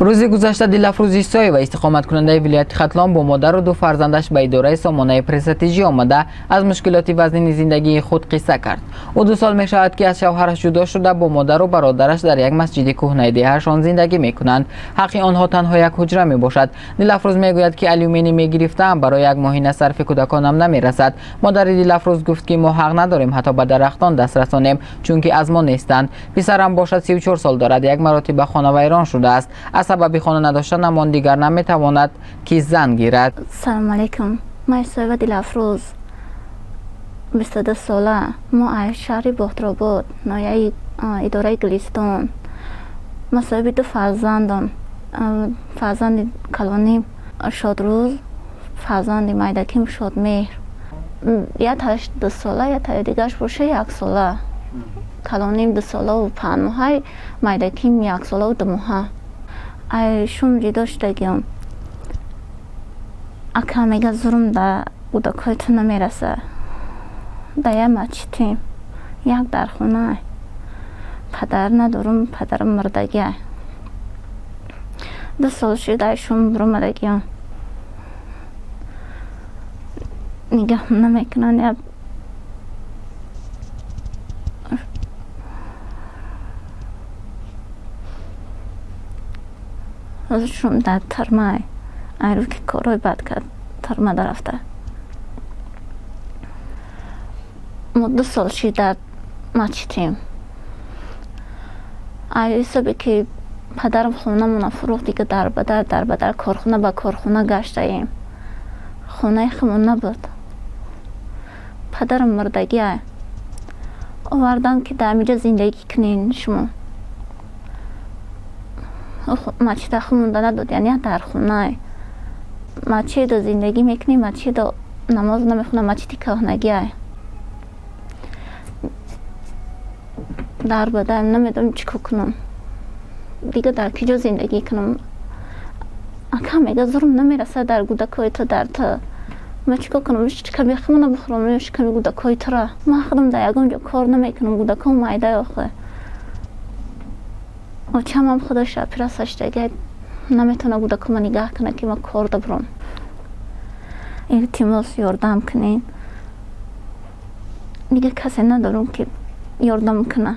Рӯзи гузашта Дилафрӯз Исоева, истиқоматкунандаи вилояти Хатлон, бо модару ду фарзандаш ба идораи сомонаи Пресса-ТЖ омада, аз мушкилоти вазнини зиндагии худ қисса кард. Ӯ 2 сол мешавад, ки аз шавҳараш ҷудо шуда, бо модару бародараш дар як масҷиди кӯҳнаи деҳашон зиндагӣ мекунанд. Ҳаққи онҳо танҳо як ҳуҷра мебошад. Дилафрӯз мегӯяд, ки алюминӣ мегирифтаам, барои як моҳина сарфи кӯдаконам намерасад. Модари Дилафрӯз гуфт, ки мо ҳақ надорем ҳатто ба дарахтон даст расонем, чунки аз мо нестанд. Писарам бошад, 34 сол дорад, як маротиба хона вайрон шудааст. Аз сабаби хона надоштанамон дигар наметавонад, ки зан гирад. Салому алейкум, ман Исоева Дилафрӯз, 22 сола. Мо аз шаҳри Бохтаробод, ноҳияи идораи Гулистон. Ман соҳиби ду фарзандам. Фарзанди калоним Шодрӯз, фарзанди майдаким Шодмеҳр. Якташ 2 сола, яктаи дигараш боша 1 сола. Калоним 2 солаву 5 моҳа, майдаким 1 солаву 2 моҳа. Ай шум ҷудо шудагиам. Ака мега, зурм да кӯдакҳои ту намераса. Да як масҷидем, як дар хона. Падар надорум, падарам мурдагиа. 2 сол шуд, ай шум биромадагиам. Нигаҳам намекунанд. Як ҳозир шум дар тармай, айрӯ ки корҳои бад кард, тарма дарафта. Мо 2 сол шид дар масҷидем. Ай ҳисобе ки падарам хонамона фурӯхт, дига дарбадар, дарбадар, корхона ба корхона гаштаем. Хонаи худмон набуд. Падарам мурдагиа. Овардан, ки дар ҳаминҷо зиндагӣ кунен шумо. Масҷида худмонда надод, яъне дар хонае. Масҷидо зиндагӣ мекунем, масҷидо намоз намехонам, масҷиди кӯҳнагиа. Дар бадар, намедонам чӣ кор кунам. Дига дар кӣ ҷо зиндагӣ кунам? Ака мега, зурм намерасад дар кӯдакҳои ту, дар ту. Ман чӣ кор кунам? Шиками худмона бихӯрам ё шиками кӯдакҳои тура? Ман худам дар ягон ҷо кор намекунам, кӯдакҳом майда охе. Очамам худаш оператсия шудагиа, наметавонад кӯдакҳома нигаҳ кунад, ки ман кор дабурам. Илтимос, ёрдам кунед. Дига касе надорам, ки ёрдам кунад.